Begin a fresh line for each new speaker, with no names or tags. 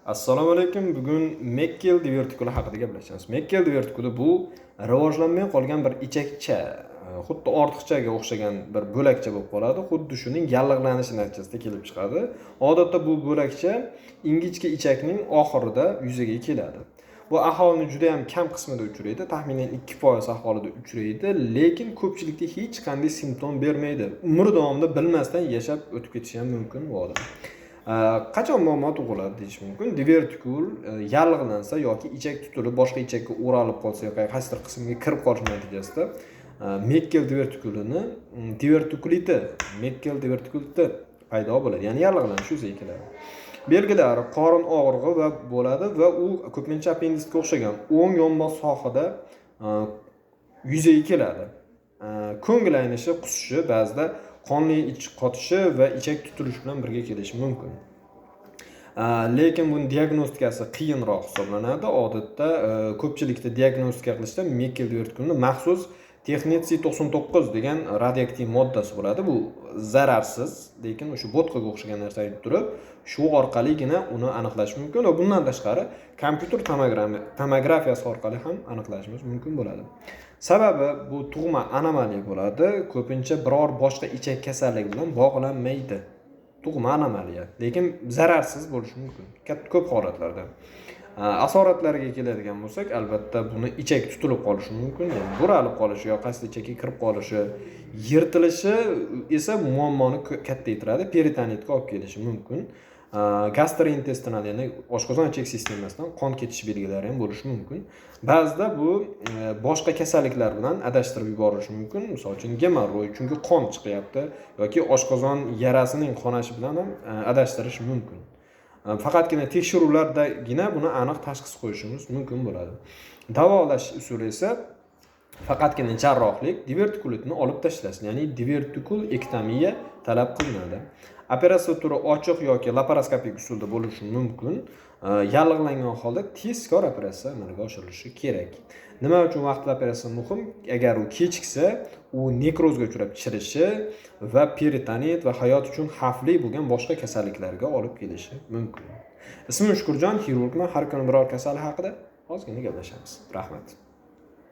Assalomu alaykum. Bugun Mekkel divertikuli haqida gaplashamiz. Mekkel divertikuli bu rivojlanmay qolgan bir ichakcha, xuddi ortiqchaga o'xshagan bir bo'lakcha bo'lib qoladi. Xuddi shuning yallig'lanishi natijasida kelib chiqadi. Odatda bu bo'lakcha ingichka ichakning oxirida yuzaga keladi. Bu aholini juda ham kam qismida uchraydi, taxminan 2% aholida uchraydi, lekin ko'pchilikda hech qanday simptom bermaydi. Umr davomida bilmasdan yashab o'tib ketishi ham mumkin bu odam. Qachon muammo tug'iladi deyish mumkin. Divertikul yallig'lansa yoki ichak tutilib boshqa ichakka o'ralib qolsa yoki qaysidir qismiga kirib qolishi natijasida Mekkel divertikulini divertikuliti, Mekkel divertikuliti paydo bo'ladi, ya'ni yallig'lanish yuzaga keladi. Belgilari qorin og'rig'i va bo'ladi va u ko'pincha appenditsga o'xshagan o'ng yonbosh sohada yuzaga keladi. Ko'ngil aynishi, qusishi, ba'zida qonli ich qotishi va ichak tutilishi bilan birga kelishi mumkin. Lekin buni diagnostikasi qiyinroq hisoblanadi. Odatda ko'pchilikda diagnostika qilishda Mekkel divertikulini maxsus texnetsiy 99 degan radioaktiv moddasi bo'ladi. Bu zararsiz, lekin o'sha bo'tqaga o'xshagan narsa aytib turib, shu orqaligina uni aniqlash mumkin va bundan tashqari kompyuter tomografiyasi orqali ham aniqlashimiz mumkin bo'ladi. Sababi bu tug'ma anomaliya bo'ladi, ko'pincha biror boshqa ichak kasalligi bilan bog'lanmaydi. Tug'ma anomaliya, lekin zararsiz bo'lishi mumkin ko'p holatlarda. Asoratlarga keladigan bo'lsak, albatta buni ichak tutilib qolishi mumkin, ya'ni buralib qolishi yoki qaysi ichakka kirib qolishi, yirtilishi esa muammoni kattaytiradi, peritonitga olib kelishi mumkin. Gastrointestinal, ya'ni oshqozon ichak sistemasidan qon ketish belgilari ham bo'lishi mumkin. Ba'zida bu boshqa kasalliklar bilan adashtirib yuborishi mumkin, misol uchun gemorroy, chunki qon chiqyapti, yoki oshqozon yarasining qonashi bilan ham adashtirish mumkin. Faqatgina tekshiruvlardagina buni aniq tashxis qo'yishimiz mumkin bo'ladi. Davolash usuli esa faqatgina jarrohlik, divertikulitni olib tashlash, ya'ni divertikulektomiya talab qilinadi. Operatsiya turi ochiq yoki laparoskopik usulda bo'lishi mumkin. Yallig'langan holda tezkor operatsiya amalga oshirilishi kerak. Nima uchun vaqtli operatsiya muhim? Agar u kechiksa, u nekrozga uchrab chirishi va peritonit va hayot uchun xavfli bo'lgan boshqa kasalliklarga olib kelishi mumkin. Ismim Shukurjon, xirurgman. Har kuni biror kasal haqida ozgina gaplashamiz. Rahmat.